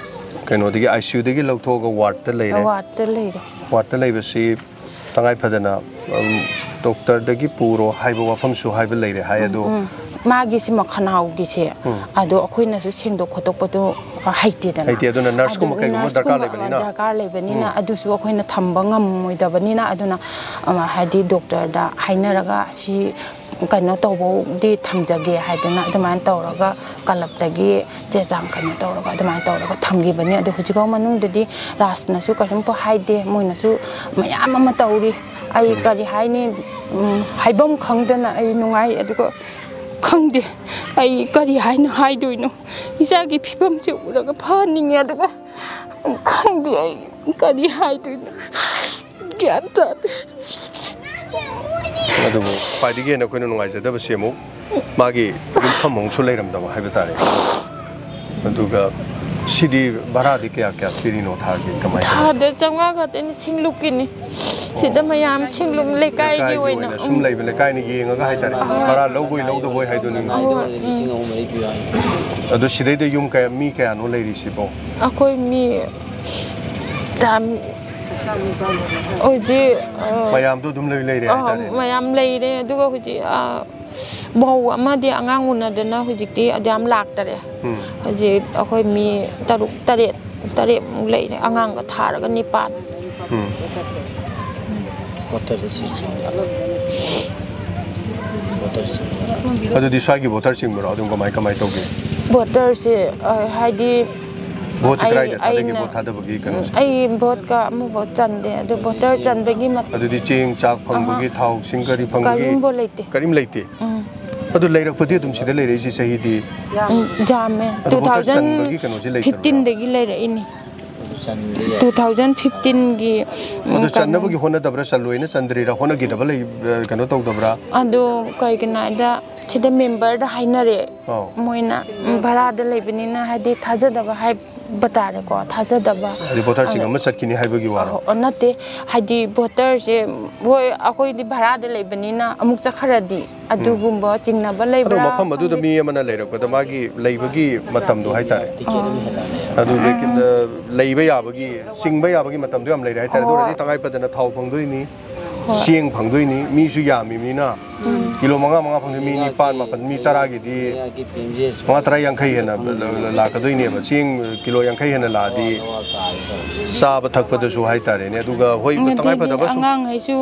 ꯀꯩꯅꯣꯗꯒꯤ, ꯑꯥꯏ ꯁꯤ ꯌꯨꯗꯒꯤ ꯂꯧꯊꯣꯛꯑꯒ ꯋꯥꯔꯗꯇ ꯂꯩꯔꯦ꯫ ꯋꯥꯔꯗꯇ ꯂꯩꯔꯦ꯫ ꯋꯥꯔꯗꯇ ꯂꯩꯕꯁꯤ ꯇꯉꯥꯏ ꯐꯗꯅ, ꯎꯝ, ꯗꯣꯛꯇꯔꯗꯒꯤ ꯄꯨꯔꯣ ꯍꯥꯏꯕ ꯋꯥꯐꯝꯁꯨ ꯍꯥꯏꯕ ꯂꯩꯔꯦ ꯍꯥꯏ, ꯎꯝ, ꯑꯗꯣ ꯎꯝ꯫ ꯃꯥꯒꯤꯁꯤ ꯃꯈꯅꯥꯎꯒꯤꯁꯦ, ꯎꯝ꯫ ꯑꯗꯣ ꯑꯩꯈꯣꯏꯅꯁꯨ ꯁꯦꯡꯗꯣꯛ ꯈꯣꯠꯇꯣꯛꯄꯗꯣ ꯍꯩꯇꯦꯗꯅ꯫ ꯍꯩꯇꯦ, ꯑꯗꯨꯅ ꯅꯔꯁꯀꯨꯝꯕ ꯑꯗꯨ ꯀꯩꯒꯨꯝꯕ ꯗꯔꯀꯥꯔ ꯅꯔꯁꯀꯨꯝꯕ, ꯑ, ꯂꯩꯕꯅꯤꯅ꯫ ꯗꯔꯀꯥꯔ ꯂꯩꯕꯅꯤꯅ, ꯎꯝ꯫ ꯑꯗꯨꯁꯨ ꯑꯩꯈꯣꯏꯅ ꯊꯝꯕ ꯉꯝꯃꯣꯏꯗꯕꯅꯤꯅ, ꯑꯗꯨꯅ, ꯑ, ꯍꯥꯏꯗꯤ ꯗꯣꯛꯇꯔꯗ ꯍꯥꯏꯅꯔꯒ ꯁꯤ ꯀꯩꯅꯣ ꯇꯧꯕꯗꯤ ꯊꯝꯖꯒꯦ ꯍꯥꯏꯗꯅ ꯑꯗꯨꯃꯥꯏꯅ ꯇꯧꯔꯒ ꯀꯂꯕꯇꯒꯤ ꯆꯦ ꯆꯥꯡ ꯀꯩꯅꯣ ꯇꯧꯔꯒ ꯑꯗꯨꯃꯥꯏꯅ ꯇꯧꯔꯒ ꯊꯝꯈꯤꯕꯅꯤ꯫ ꯑꯗꯣ ꯍꯧꯖꯤꯛꯐꯥꯎ ꯃꯅꯨꯡꯗꯗꯤ ꯔꯥꯖꯅꯁꯨ ꯀꯩꯁꯨꯝ ꯍꯥꯏꯗꯦ, ꯃꯣꯏꯅꯁꯨ ꯃꯌꯥꯝ ꯑꯃ ꯇꯧꯔꯤ꯫ ꯑꯩ ꯎꯝ꯫ ꯀꯔꯤ ꯍꯥꯏꯅꯤ, ꯎꯝ, ꯍꯥꯏꯐꯝ ꯈꯪꯗꯅ ꯑꯩ ꯅꯨꯡꯉꯥꯏ꯫ ꯑꯗꯨꯒ ꯈꯪꯗꯦ꯫ ꯑꯩ ꯀꯔꯤ ꯍꯥꯏꯅ ꯍꯥꯏꯗꯣꯏꯅꯣ? ꯏꯆꯥꯒꯤ ꯐꯤꯕꯝꯁꯦ ꯎꯔꯒ ꯐꯍꯟꯅꯤꯡꯉꯦ, ꯑꯗꯨꯒ ꯈꯪꯗꯦ ꯑꯩ ꯀꯔꯤ ꯍꯥꯏꯗꯣꯏꯅꯣ꯫ ꯒ꯭ꯌꯥꯟ ꯇꯥꯗꯦ꯫ ꯑꯗꯨꯕꯨ ꯈ꯭ꯋꯥꯏꯗꯒꯤ ꯍꯦꯟꯅ ꯑꯩꯈꯣꯏꯅ ꯅꯨꯡꯉꯥꯏꯖꯗꯕꯁꯤ ꯑꯃꯨꯛ ꯃꯥꯒꯤ ꯌꯨꯝꯐꯝ ꯑꯃꯨꯛꯁꯨ ꯂꯩꯔꯝꯗꯕ ꯍꯥꯏꯕ ꯇꯥꯔꯦ꯫ ꯑꯗꯨꯒ ꯁꯤꯗꯤ ꯚꯔꯥꯗꯤ ꯀꯌꯥ ꯀꯌꯥ ꯊꯤꯔꯤꯅꯣ ꯊꯥꯒꯤ? ꯀꯃꯥꯏꯅ ꯇꯧꯕ? ꯊꯥꯗ ꯆꯥꯝꯃꯉꯥ ꯈꯛꯇꯅꯤ, ꯁꯤꯡꯂꯨꯞꯀꯤꯅꯤ꯫ ꯁꯤꯗ ꯃꯌꯥꯝ ꯁꯤꯡꯂꯨꯞ ꯂꯩꯀꯥꯏꯒꯤ ꯂꯩꯀꯥꯏꯒꯤ ꯑꯣꯏꯅ꯫ ꯑꯣꯏꯅ ꯁꯨꯝ ꯂꯩꯕ, ꯂꯩꯀꯥꯏꯅ ꯌꯦꯡꯉꯒ ꯍꯥꯏꯇꯥꯔꯦ꯫ ꯚꯔꯥ ꯂꯧꯕꯣꯏ ꯂꯧꯗꯕꯣꯏ ꯍꯥꯏꯗꯨꯅꯤ꯫ ꯍꯣꯏ, ꯎꯝ꯫ ꯑꯗꯣ ꯁꯤꯗꯩꯗ ꯌꯨꯝ ꯀꯌꯥ, ꯃꯤ ꯀꯌꯥꯅꯣ ꯂꯩꯔꯤꯁꯤꯕꯣ? ꯑꯩꯈꯣꯏ ꯃꯤ ꯇꯥꯝ-, ꯍꯧꯖꯤꯛ, ꯑ, ꯃꯌꯥꯝꯗꯣ ꯑꯗꯨꯝ ꯂꯣꯏ ꯂꯩꯔꯦ ꯑ, ꯍꯥꯏꯇꯥꯔꯦ꯫ ꯃꯌꯥꯝ ꯂꯩꯔꯦ꯫ ꯑꯗꯨꯒ ꯍꯧꯖꯤꯛ, ꯑ, ꯃꯧ ꯑꯃꯗꯤ ꯑꯉꯥꯡ ꯎꯅꯗꯅ ꯍꯧꯖꯤꯛꯇꯤ ꯑꯗꯨ ꯌꯥꯝ ꯂꯥꯛꯇꯔꯦ꯫ ꯎꯝ꯫ ꯍꯧꯖꯤꯛ ꯑꯩꯈꯣꯏ ꯃꯤ ꯇꯔꯨꯛ ꯇꯔꯦꯠ, ꯇꯔꯦꯠꯃꯨꯛ ꯂꯩꯔꯦ, ꯑꯉꯥꯡꯒ ꯊꯥꯔꯒ ꯅꯤꯄꯥꯟ꯫ ꯎꯝ꯫ ꯀ꯭ꯋꯥꯇꯔꯗ ꯁꯤ ꯆꯤꯡꯕ꯫ ꯀ꯭ꯋꯥꯇꯔ ꯆꯤꯡꯕ꯫ ꯑꯗꯨꯗꯤ ꯁ꯭ꯋꯥꯏꯒꯤ ꯚꯣꯇꯔ ꯆꯤꯡꯕ꯭ꯔꯣ? ꯑꯗꯨꯝ ꯀꯃꯥꯏ ꯀꯃꯥꯏ ꯇꯧꯒꯦ? ꯚꯣꯇꯔꯁꯦ, ꯑ, ꯍꯥꯏꯗꯤ ꯚꯣꯠꯁꯦ ꯑꯩ-, ꯀꯗꯥꯏꯗ ꯊꯥꯗꯒꯦ? ꯑꯩꯅ ꯚꯣꯠ ꯊꯥꯗꯕꯒꯤ ꯀꯩꯅꯣꯁꯦ? ꯑꯩ ꯚꯣꯠꯀ ꯑꯃꯐꯥꯎ ꯆꯟꯗꯦ꯫ ꯑꯗꯨ ꯚꯣꯇꯔ ꯆꯟꯕꯒꯤ ꯃꯠ-, ꯑꯗꯨꯗꯤ ꯆꯦꯡ ꯆꯥꯛ ꯐꯪꯕꯒꯤ, ꯑꯍꯥ꯫ ꯊꯥꯎ ꯁꯤꯡ ꯀꯔꯤ ꯐꯪꯕꯒꯤ? ꯀꯔꯤꯝꯐꯥꯎ ꯂꯩꯇꯦ꯫ ꯀꯔꯤꯝ ꯂꯩꯇꯦ? ꯎꯝ꯫ ꯑꯗꯨ ꯂꯩꯔꯛꯄꯗꯤ ꯑꯗꯨꯝ ꯁꯤꯗ ꯂꯩꯔꯛꯏꯁꯤ ꯆꯍꯤꯗꯤ? ꯎꯝ, ꯌꯥꯝꯃꯦ꯫ ꯑꯗꯨ ꯇꯨ ꯚꯣꯇꯔ ꯊꯥꯎꯖꯟ ꯆꯟꯕꯒꯤ ꯀꯩꯅꯣꯁꯦ ꯂꯩꯇꯕ꯭ꯔꯥ? ꯐꯤꯐꯇꯤꯟꯗꯒꯤ ꯂꯩꯔꯛꯏꯅꯤ꯫ ꯑꯗꯨ ꯆꯟꯕ ꯌꯥꯏ꯫ ꯇꯨ ꯊꯥꯎꯖꯟ ꯐꯤꯐꯇꯤꯟꯒꯤ, ꯎꯝ, ꯑꯗꯨ ꯀꯩꯅꯣ-, ꯆꯟꯅꯕꯒꯤ ꯍꯣꯠꯅꯗꯕ꯭ꯔꯥ, ꯆꯜꯂꯣꯏꯅ ꯆꯟꯗ꯭ꯔꯤꯔꯥ, ꯍꯣꯠꯅꯈꯤꯗꯕ ꯂꯩ, ꯑ, ꯀꯩꯅꯣ ꯇꯧꯗꯕ꯭ꯔꯥ? ꯑꯗꯣ ꯀꯩꯒꯤꯅꯣ ꯍꯥꯏꯗ ꯁꯤꯗ ꯃꯦꯝꯕꯔꯗ ꯍꯥꯏꯅꯔꯦ꯫ ꯑꯧ꯫ ꯃꯣꯏꯅ, ꯎꯝ, ꯚꯔꯥꯗ ꯂꯩꯕꯅꯤꯅ ꯍꯥꯏꯗꯤ ꯊꯥꯖꯗꯕ ꯍꯥꯏꯕ ꯇꯥꯔꯦꯀꯣ, ꯊꯥꯖꯗꯕ꯫ ꯍꯥꯏꯗꯤ ꯚꯣꯇꯔꯁꯤꯡ ꯑꯗ-, ꯑꯃ ꯆꯠꯈꯤꯅꯤ ꯍꯥꯏꯕꯒꯤ ꯋꯥꯔꯣ? ꯑꯣ, ꯅꯠꯇꯦ, ꯍꯥꯏꯗꯤ ꯚꯣꯇꯔꯁꯦ, ꯍꯣꯏ, ꯑꯩꯈꯣꯏꯗꯤ ꯚꯔꯥꯗ ꯂꯩꯕꯅꯤꯅ ꯑꯃꯨꯛ ꯆꯠꯈ꯭ꯔꯗꯤ ꯑꯗꯨꯒꯨꯝꯕ ꯆꯤꯡꯅꯕ ꯑꯗꯣ ꯂꯩꯕ꯭ꯔꯥ ꯃꯐꯝ ꯑꯗꯨꯗ ꯈꯪꯗꯦ꯫ ꯃꯤ ꯑꯃꯅ ꯂꯩꯔꯛꯄꯗ ꯃꯥꯒꯤ ꯂꯩꯕꯒꯤ ꯃꯇꯝꯗꯣ ꯍꯥꯏꯇꯥꯔꯦ꯫ ꯇꯤꯀꯦꯠ ꯑꯃ ꯍꯦꯜꯂꯛꯑꯦ꯫ ꯑꯗꯨ ꯂꯩꯕ ꯌꯥꯕꯒꯤ, ꯆꯤꯡꯕ ꯌꯥꯕꯒꯤ ꯃꯇꯝꯗꯣ ꯌꯥꯝ ꯂꯩꯔꯦ ꯍꯥꯏꯇꯥꯔꯦ꯫ ꯑꯗꯨ ꯑꯣꯏꯔꯗꯤ ꯇꯉꯥꯏ ꯐꯗꯅ ꯊꯥꯎ ꯐꯪꯗꯣꯏꯅꯤ, ꯍꯣꯏ꯫ ꯆꯦꯡ ꯐꯪꯗꯣꯏꯅꯤ, ꯃꯤꯁꯨ ꯌꯥꯝꯃꯤꯕꯅꯤꯅ꯫ ꯀꯤꯂꯣ ꯃꯉꯥ, ꯃꯉꯥ ꯐꯪꯗꯣꯏ, ꯃꯤ ꯅꯤꯄꯥꯟ, ꯃꯥꯄꯟ, ꯃꯤ ꯇꯔꯥꯒꯤꯗꯤ ꯃꯉꯥ, ꯇꯔꯥ, ꯌꯥꯡꯈꯩ ꯍꯦꯟꯅ ꯂꯥꯛꯀꯗꯣꯏꯅꯦꯕ꯫ ꯆꯦꯡ ꯀꯤꯂꯣ ꯌꯥꯡꯈꯩ ꯍꯦꯟꯅ ꯂꯥꯛꯑꯗꯤ ꯆꯥꯕ ꯊꯛꯄꯗꯁꯨ ꯍꯥꯏꯇꯥꯔꯦꯅꯦ꯫ ꯑꯗꯨꯒ ꯍꯣꯏ, ꯇꯉꯥꯏ ꯑꯗꯒꯤ ꯐꯗꯕ ꯁꯨꯝ ꯑꯉꯥꯡꯈꯩꯁꯨ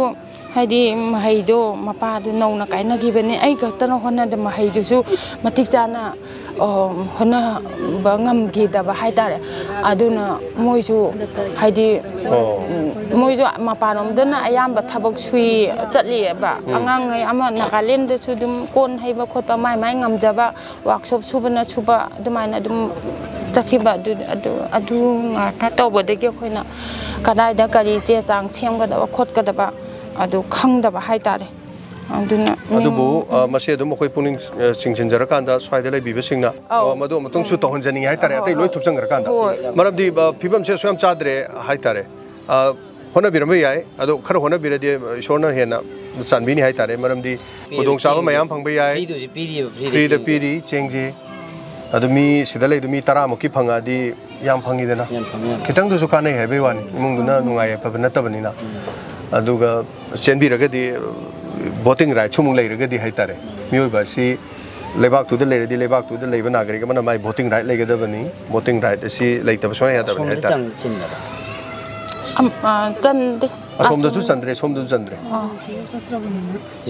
ꯍꯥꯏꯗꯤ ꯃꯍꯩꯗꯣ ꯃꯄꯥꯗꯨ ꯅꯧꯅ ꯀꯥꯏꯅꯈꯤꯕꯅꯤ, ꯑꯩ ꯈꯛꯇꯅ ꯍꯣꯠꯅꯗ ꯃꯍꯩꯗꯨꯁꯨ ꯃꯇꯤꯛ ꯆꯥꯅ, ꯑ, ꯍꯣꯠꯅꯕ ꯉꯝꯈꯤꯗꯕ ꯍꯥꯏꯇꯥꯔꯦ꯫ ꯑꯗꯨꯅ ꯃꯣꯏꯁꯨ ꯍꯥꯏꯗꯤ, ꯑꯣ꯫ ꯎꯝ, ꯃꯣꯏꯁꯨ ꯃꯄꯥꯟꯂꯣꯝꯗꯅ ꯑꯌꯥꯝꯕ ꯊꯕꯛ ꯁꯨꯏ, ꯆꯠꯂꯤꯑꯕ꯫ ꯎꯝ꯫ ꯑꯉꯥꯡꯉꯩ ꯑꯃ ꯅꯥꯒꯥꯂꯦꯟꯗꯁꯨ ꯑꯗꯨꯝ ꯀꯣꯟ ꯍꯩꯕ ꯈꯣꯠꯄ, ꯃꯥꯏ ꯃꯥꯏ ꯉꯝꯖꯕ ꯋꯥꯛꯁꯣꯞ ꯁꯨꯕꯅ ꯁꯨꯕ, ꯑꯗꯨꯃꯥꯏꯅ ꯑꯗꯨꯝ ꯆꯠꯈꯤꯕ꯫ ꯑꯗꯨ, ꯑꯗꯨ, ꯑꯗꯨ ꯉꯥꯛꯇ ꯇꯧꯕꯗꯒꯤ ꯑꯩꯈꯣꯏꯅ ꯀꯗꯥꯏꯗ ꯀꯔꯤ ꯆꯦ ꯆꯥꯡ ꯁꯦꯝꯒꯗꯕ ꯈꯣꯠꯀꯗꯕ ꯑꯗꯨ ꯈꯪꯗꯕ ꯍꯥꯏꯇꯥꯔꯦ꯫ ꯑꯗꯨꯅ ꯃꯤꯡ ꯑꯗꯨꯕꯨ, ꯑ, ꯃꯁꯤ ꯑꯗꯨꯝ ꯑꯩꯈꯣꯏ ꯄꯨꯛꯅꯤꯡ, ꯑ, ꯆꯤꯡꯁꯤꯟꯖꯔꯀꯥꯟꯗ ꯁ꯭ꯋꯥꯏꯗ ꯂꯩꯕꯤꯕꯁꯤꯡꯅ, ꯑꯧ꯫ ꯑ, ꯃꯗꯨ ꯑꯃꯨꯛꯇꯪꯁꯨ ꯇꯧꯍꯟꯖꯅꯤꯡꯉꯤ ꯍꯥꯏꯇꯥꯔꯦ, ꯑꯇꯩ ꯂꯣꯏ ꯊꯨꯞꯆꯟꯈ꯭ꯔꯀꯥꯟꯗ꯫ ꯍꯣꯏ꯫ ꯃꯔꯝꯗꯤ, ꯑ, ꯐꯤꯕꯝꯁꯦ ꯑꯁꯨꯛ ꯌꯥꯝ ꯆꯥꯗ꯭ꯔꯦ ꯍꯥꯏꯇꯥꯔꯦ꯫ ꯑ, ꯍꯣꯠꯅꯕꯤꯔꯝꯕ ꯌꯥꯏ, ꯑꯗꯣ ꯈꯔ ꯍꯣꯠꯅꯕꯤꯔꯗꯤ ꯏꯁꯣꯔꯅ ꯍꯦꯟꯅ ꯆꯥꯟꯕꯤꯅꯤ ꯍꯥꯏꯇꯥꯔꯦ, ꯃꯔꯝꯗꯤ ꯈꯨꯗꯣꯡꯆꯥꯕ ꯃꯌꯥꯝ ꯐꯪꯕ ꯌꯥꯏ꯫ Free ꯗꯁꯨ ꯄꯤꯔꯤꯕ, free ꯗ ꯐ꯭ꯔꯤꯗ ꯆꯦꯡꯁꯦ꯫ ꯄꯤꯔꯤ ꯆꯦꯡꯁꯦ꯫ ꯑꯗꯨ ꯃꯤ ꯁꯤꯗ ꯂꯩꯗꯨ ꯃꯤ ꯇꯔꯥꯃꯨꯛꯀꯤ ꯐꯪꯉꯛꯑꯗꯤ ꯌꯥꯝ ꯐꯪꯉꯤꯗꯅ꯫ ꯌꯥꯝ ꯐꯪꯉꯦ, ꯌꯥꯝ ꯐꯪꯉꯦ꯫ ꯈꯤꯇꯪꯗꯁꯨ ꯀꯥꯟꯅꯩ ꯍꯥꯏꯕꯩ ꯋꯥꯅꯤ, ꯏꯃꯨꯡꯗꯨꯅ ꯅꯨꯡꯉꯥꯏ ꯌꯥꯏꯐꯕ ꯅꯠꯇꯕꯅꯤꯅ꯫ ꯎꯝ꯫ ꯑꯗꯨꯒ ꯆꯦꯟꯕꯤꯔꯒꯗꯤ, voting right ꯁꯨ ꯑꯃꯨꯛ ꯂꯩꯔꯒꯗꯤ ꯍꯥꯏꯇꯥꯔꯦ, ꯃꯤꯑꯣꯏꯕ ꯑꯁꯤ ꯂꯩꯕꯥꯛꯇꯨꯗ ꯂꯩꯔꯗꯤ ꯂꯩꯕꯥꯛꯇꯨꯗ ꯂꯩꯕ ꯅꯥꯒꯔꯤꯛ ꯑꯃꯅ ꯃꯥꯏ voting right ꯂꯩꯒꯗꯕꯅꯤ꯫ Voting right ꯑꯁꯤ ꯂꯩꯇꯕ ꯁꯨꯡꯌꯥ ꯌꯥꯗꯕꯅꯤ ꯑꯁꯣꯝꯗ ꯍꯥꯏꯇꯥꯔꯦ꯫ ꯆꯪ-, ꯆꯤꯟꯗꯕ꯫ ꯑꯝ, ꯑ, ꯆꯟꯗꯦ꯫ ꯑꯁꯣꯝꯗꯁꯨ ꯑꯁꯣꯝ- ꯆꯟꯗ꯭ꯔꯦ, ꯁꯣꯝꯗꯁꯨ ꯆꯟꯗ꯭ꯔꯦ꯫ ꯑꯥ꯫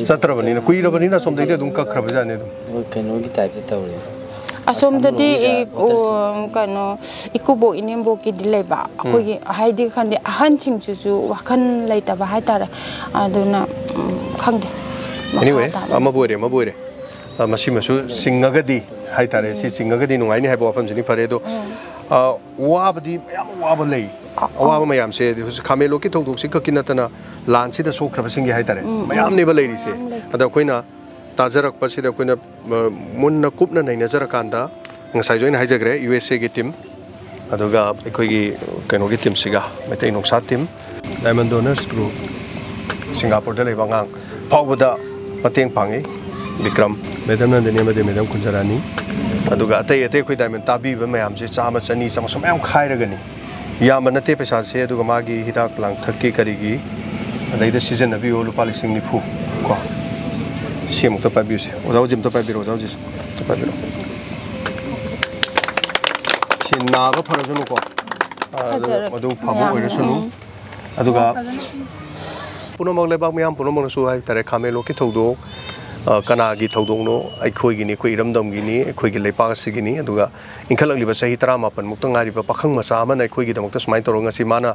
ꯆꯠꯇ꯭ꯔꯕꯅꯤꯅ, ꯀꯨꯏꯔꯕꯅꯤꯅ ꯑꯁꯣꯝꯗꯩꯗꯤ ꯑꯗꯨꯝ ꯀꯛꯈ꯭ꯔꯕꯖꯥꯠꯅꯤ ꯑꯗꯨꯝ꯫ ꯃꯣꯏ ꯀꯩꯅꯣꯒꯤ type ꯇ ꯇꯧꯔꯦ꯫ ꯑꯁꯣꯝꯗꯗꯤ ꯑꯁꯥꯝ ꯔꯣꯝꯒꯤꯗ ꯏ-, ꯎ, ꯍꯣꯇꯦꯜꯁꯤꯡ꯫ ꯀꯩꯅꯣ, ꯏꯀꯨꯕꯣꯛ ꯏꯅꯦꯝꯕꯣꯛꯀꯤꯗꯤ ꯂꯩꯕ꯫ ꯎꯝ꯫ ꯑꯩꯈꯣꯏꯒꯤ ꯍꯥꯏꯗꯤ ꯈꯪꯗꯦ, ꯑꯍꯟꯁꯤꯡꯁꯤꯁꯨ ꯋꯥꯈꯜ ꯂꯩꯇꯕ ꯍꯥꯏꯇꯥꯔꯦ꯫ ꯑꯗꯨꯅ, ꯎꯝ, ꯈꯪꯗꯦ꯫ ꯃꯈꯥ Anyway, ꯇꯥꯕ꯫ ꯑꯃꯕꯨ ꯑꯣꯏꯔꯦ, ꯑꯃꯕꯨ ꯑꯣꯏꯔꯦ꯫ ꯑ, ꯃꯁꯤꯃꯁꯨ ꯆꯤꯡꯉꯒꯗꯤ ꯍꯥꯏꯇꯥꯔꯦ, ꯁꯤ ꯎꯝ꯫ ꯆꯤꯡꯉꯒꯗꯤ ꯅꯨꯡꯉꯥꯏꯅꯤ ꯍꯥꯏꯕ ꯋꯥꯐꯝꯁꯤꯅꯤ꯫ ꯐꯔꯦ ꯑꯗꯣ, ꯎꯝ꯫ ꯑ, ꯋꯥꯕꯗꯤ ꯃꯌꯥꯝ ꯋꯥꯕ ꯂꯩ꯫ ꯑ, ꯑ꯫ ꯑꯋꯥꯕ ꯃꯌꯥꯝꯁꯦ ꯍꯧꯖꯤꯛ ꯈꯥꯃꯦꯟꯂꯣꯛꯀꯤ ꯊꯧꯗꯣꯛꯁꯤ ꯈꯛꯀꯤ ꯅꯠꯇꯅ ꯂꯥꯟꯁꯤꯗ ꯁꯣꯛꯈ꯭ꯔꯕꯁꯤꯡꯒꯤ ꯍꯥꯏꯇꯥꯔꯦ, ꯎꯝ, ꯎꯝ꯫ ꯃꯌꯥꯝꯅꯦꯕ ꯂꯩꯔꯤꯁꯦ꯫ ꯃꯌꯥꯝ ꯂꯩ꯫ ꯑꯗ ꯑꯩꯈꯣꯏꯅ ꯇꯥꯖꯔꯛꯄꯁꯤꯗ ꯑꯩꯈꯣꯏꯅ, ꯑ, ꯃꯨꯟꯅ ꯀꯨꯞꯅ ꯅꯩꯅꯖꯔꯀꯥꯟꯗ ꯉꯁꯥꯏꯁꯨ ꯑꯩꯅ ꯍꯥꯏꯖꯈ꯭ꯔꯦ, ꯌꯨ ꯑꯦꯁ ꯑꯦꯒꯤ team, ꯑꯗꯨꯒ ꯑꯩꯈꯣꯏꯒꯤ ꯀꯩꯅꯣꯒꯤ team ꯁꯤꯒ, ꯃꯩꯇꯩ ꯅꯣꯡꯁꯥ team, Diamond Donors Group, ꯁꯤꯡꯒꯥꯄꯨꯔꯗ ꯂꯩꯕ ꯑꯉꯥꯡ ꯐꯥꯎꯕꯗ ꯃꯇꯦꯡ ꯄꯥꯡꯉꯤ꯫ ꯕꯤꯀ꯭ꯔꯝ, ꯃꯦꯗꯝ ꯅꯟꯗꯅꯤ ꯑꯃꯗꯤ ꯃꯦꯗꯝ ꯀꯨꯟꯖꯔꯥꯅꯤ, ꯑꯗꯨꯒ ꯑꯇꯩ ꯑꯇꯩ ꯑꯩꯈꯣꯏ diamond ꯇꯥꯕꯤꯕ ꯃꯌꯥꯝꯁꯦ ꯆꯥꯝꯃ, ꯆꯅꯤ, ꯆꯥꯝꯃꯁꯨ ꯃꯌꯥꯝ ꯈꯥꯏꯔꯒꯅꯤ꯫ ꯌꯥꯝꯕ ꯅꯠꯇꯦ ꯄꯩꯁꯥꯁꯦ, ꯑꯗꯨꯒ ꯃꯥꯒꯤ ꯍꯤꯗꯥꯛ ꯂꯥꯡꯊꯛꯀꯤ ꯀꯔꯤꯒꯤ, ꯑꯗꯩꯗ ꯁꯤꯖꯤꯟꯅꯕꯤꯌꯨ, ꯂꯨꯄꯥ ꯂꯤꯁꯤꯡ ꯅꯤꯐꯨ ꯀꯣ꯫ ꯁꯤ ꯑꯃꯨꯛꯇ ꯄꯥꯏꯕꯤꯌꯨꯁꯦ, ꯑꯣꯖꯥ ꯍꯧꯖꯤꯛ ꯑꯝꯇ ꯄꯥꯏꯕꯤꯔꯣ, ꯑꯣꯖꯥ ꯍꯧꯖꯤꯛ ꯑꯝꯇ ꯄꯥꯏꯕꯤꯔꯣ꯫ ꯁꯤ ꯅꯥꯕ ꯐꯔꯁꯅꯨꯀꯣ꯫ ꯑꯗꯨ ꯐꯖꯔꯦ꯫ ꯃꯗꯨ ꯐꯕ ꯌꯥꯝ, ꯑꯣꯏꯔꯁꯅꯨ꯫ ꯎꯝ꯫ ꯑꯗꯨꯒ ꯄꯨꯝꯅꯃꯛ, ꯂꯩꯕꯥꯛ ꯃꯤꯌꯥꯝ ꯄꯨꯝꯅꯃꯛꯅꯁꯨ ꯍꯥꯏꯇꯥꯔꯦ, ꯈꯥꯃꯦꯟꯂꯣꯛꯀꯤ ꯊꯧꯗꯣꯛ ꯑ, ꯀꯅꯥꯒꯤ ꯊꯧꯗꯣꯛꯅꯣ? ꯑꯩꯈꯣꯏꯒꯤꯅꯤ, ꯑꯩꯈꯣꯏ ꯏꯔꯝꯗꯝꯒꯤꯅꯤ, ꯑꯩꯈꯣꯏꯒꯤ ꯂꯩꯄꯥꯛ ꯑꯁꯤꯒꯤꯅꯤ꯫ ꯑꯗꯨꯒ ꯏꯟꯈꯠꯂꯛꯂꯤꯕ ꯆꯍꯤ ꯇꯔꯥꯃꯥꯄꯟ ꯃꯨꯛꯇ ꯉꯥꯏꯔꯤꯕ ꯄꯥꯈꯪ ꯃꯆꯥ ꯑꯃꯅ ꯑꯩꯈꯣꯏꯒꯤꯗꯃꯛꯇ ꯁꯨꯃꯥꯏꯅ ꯇꯧꯔꯒ ꯉꯁꯤ ꯃꯥꯅ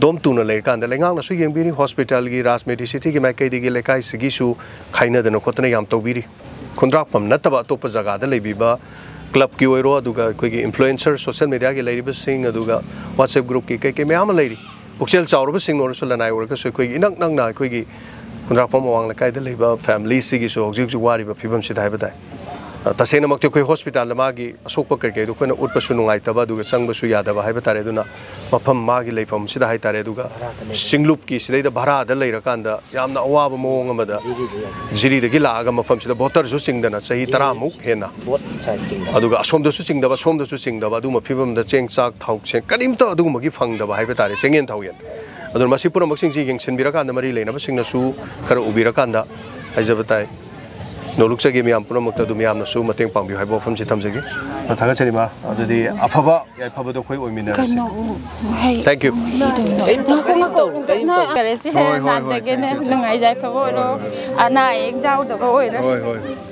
ꯗꯣꯝ ꯇꯨꯅ ꯂꯩꯔꯀꯥꯟꯗ ꯂꯩꯉꯥꯛꯅꯁꯨ ꯌꯦꯡꯕꯤꯔꯤ, ꯍꯣꯁꯄꯤꯇꯥꯜꯒꯤ, ꯔꯥꯖ ꯃꯦꯗꯤꯁꯤꯇꯤꯒꯤ ꯃꯥꯏꯀꯩꯗꯒꯤ ꯂꯩꯀꯥꯏꯁꯤꯒꯤꯁꯨ ꯈꯥꯏꯅꯗꯅ ꯈꯣꯠꯇꯅ ꯌꯥꯝ ꯇꯧꯕꯤꯔꯤ꯫ ꯈꯨꯟꯗ꯭ꯔꯥꯛꯄꯝ ꯅꯠꯇꯕ ꯑꯇꯣꯞꯄ ꯖꯒꯥꯗ ꯂꯩꯕꯤꯕ ꯀ꯭ꯂꯕꯀꯤ ꯑꯣꯏꯔꯣ, ꯑꯗꯨꯒ ꯑꯩꯈꯣꯏꯒꯤ ꯏꯟꯐ꯭ꯂꯨꯌꯦꯟꯁꯔ, ꯁꯣꯁꯤꯌꯦꯜ ꯃꯦꯗꯤꯌꯥꯒꯤ ꯂꯩꯔꯤꯕꯁꯤꯡ, ꯑꯗꯨꯒ WhatsApp ꯒ꯭ꯔꯨꯞꯀꯤ ꯀꯩ ꯀꯩ ꯃꯌꯥꯝ ꯑꯃ ꯂꯩꯔꯤ꯫ ꯄꯨꯛꯆꯦꯜ ꯆꯥꯎꯔꯕꯁꯤꯡ ꯑꯣꯏꯔꯁꯨ, ꯂꯅꯥꯏ ꯑꯣꯏꯔꯒꯁꯨ, ꯑꯩꯈꯣꯏꯒꯤ ꯏꯅꯛ ꯅꯛꯅ ꯑꯩꯈꯣꯏꯒꯤ ꯈꯨꯟꯗ꯭ꯔꯥꯛꯄꯝ ꯑꯋꯥꯡ ꯂꯩꯀꯥꯏꯗ ꯂꯩꯕ ꯐꯦꯃꯤꯂꯤꯁꯤꯒꯤꯁꯨ ꯍꯧꯖꯤꯛ ꯍꯧꯖꯤꯛ ꯋꯥꯔꯤꯕ ꯐꯤꯕꯝꯁꯤꯗ ꯍꯥꯏꯕ ꯇꯥꯏ꯫ ꯑ, ꯇꯁꯦꯡꯅꯃꯛꯇꯤ ꯑꯩꯈꯣꯏ ꯍꯣꯁꯄꯤꯇꯥꯜꯗ ꯃꯥꯒꯤ ꯑꯁꯣꯛꯄ ꯀꯩꯀꯩꯗꯣ ꯑꯩꯈꯣꯏꯅ ꯎꯠꯄꯁꯨ ꯅꯨꯡꯉꯥꯏꯇꯕ, ꯑꯗꯨꯒ ꯆꯪꯕꯁꯨ ꯌꯥꯗꯕ ꯍꯥꯏꯕ ꯇꯥꯔꯦ꯫ ꯑꯗꯨꯅ ꯃꯐꯝ ꯃꯥꯒꯤ ꯂꯩꯐꯝꯁꯤꯗ ꯍꯥꯏ ꯇꯥꯔꯦ, ꯑꯗꯨꯒ ꯁꯤꯡꯂꯨꯞꯀꯤ ꯁꯤꯗꯩꯗ ꯚꯔꯥꯗ ꯂꯩꯔꯀꯥꯟꯗ ꯌꯥꯝꯅ ꯑꯋꯥꯕ ꯃꯑꯣꯡ ꯑꯃꯗ ꯖꯤꯔꯤꯗꯒꯤ ꯂꯥꯛꯑꯒ ꯃꯐꯝꯁꯤꯗ ꯕꯣꯇꯔꯁꯨ ꯆꯤꯡꯗꯅ ꯆꯍꯤ ꯇꯔꯥꯃꯨꯛ ꯍꯦꯟꯅ, ꯑꯗꯨꯒ ꯑꯁꯣꯝꯗꯁꯨ ꯆꯤꯡꯗꯕ, ꯁꯣꯝꯗꯁꯨ ꯆꯤꯡꯗꯕ, ꯑꯗꯨꯒꯨꯝꯕ ꯐꯤꯕꯝꯗ ꯆꯦꯡ, ꯆꯥꯛ, ꯊꯥꯎ, ꯁꯦꯟ ꯀꯔꯤꯝꯇ ꯑꯗꯨꯒꯨꯝꯕꯒꯤ ꯐꯪꯗꯕ ꯍꯥꯏꯕ ꯇꯥꯔꯦ, ꯆꯦꯡꯌꯦꯟ ꯊꯥꯎꯌꯦꯟ꯫ ꯑꯗꯨꯅ ꯃꯁꯤ ꯄꯨꯝꯅꯃꯛꯁꯤꯡꯁꯤ ꯌꯦꯡꯁꯤꯟꯕꯤꯔꯀꯥꯟꯗ, ꯃꯔꯤ ꯂꯩꯅꯕꯁꯤꯡꯅꯁꯨ ꯈꯔ ꯎꯕꯤꯔꯀꯥꯟꯗ ꯍꯥꯏꯖꯕ ꯇꯥꯏ꯫ ꯅꯣꯂꯨꯛꯆꯒꯦ ꯃꯤꯌꯥꯝ ꯄꯨꯝꯅꯃꯛꯇ ꯑꯗꯨ ꯃꯤꯌꯥꯝꯅꯁꯨ ꯃꯇꯦꯡ ꯄꯥꯡꯕꯤꯌꯨ ꯍꯥꯏꯕ ꯋꯥꯐꯝꯁꯤ ꯊꯝꯖꯒꯦ꯫ ꯊꯥꯒꯠꯆꯔꯤ ꯃꯥ꯫ ꯑꯗꯨꯗꯤ ꯑꯐꯕ ꯌꯥꯏꯐꯕꯗꯣ ꯑꯩꯈꯣꯏ ꯑꯣꯏꯃꯤꯟꯅꯔꯁꯤ꯫ ꯀꯩꯅꯣ, ꯍꯩ, Thank you. ꯀꯩꯅꯣ꯫ ꯀꯔꯤꯝ ꯇꯧ-, ꯀꯔꯤꯝ ꯇꯧ-, ꯀꯔꯤꯝ ꯇꯧ-, ꯀꯔꯤꯝ ꯇꯧ-, ꯀꯔꯤꯝ ꯇꯧ-, ꯍꯣꯏ, ꯍꯣꯏ, ꯍꯣꯏ, ꯅꯨꯡꯉꯥꯏ ꯌꯥꯏꯐꯕ ꯑꯣꯏꯔꯣ꯫ ꯍꯣꯏ, ꯍꯣꯏ꯫ ꯑꯅꯥ ꯑꯌꯦꯛ ꯌꯥꯎꯗꯕ ꯑꯣꯏꯔꯣ꯫ ꯍꯣꯏ, ꯍꯣꯏ꯫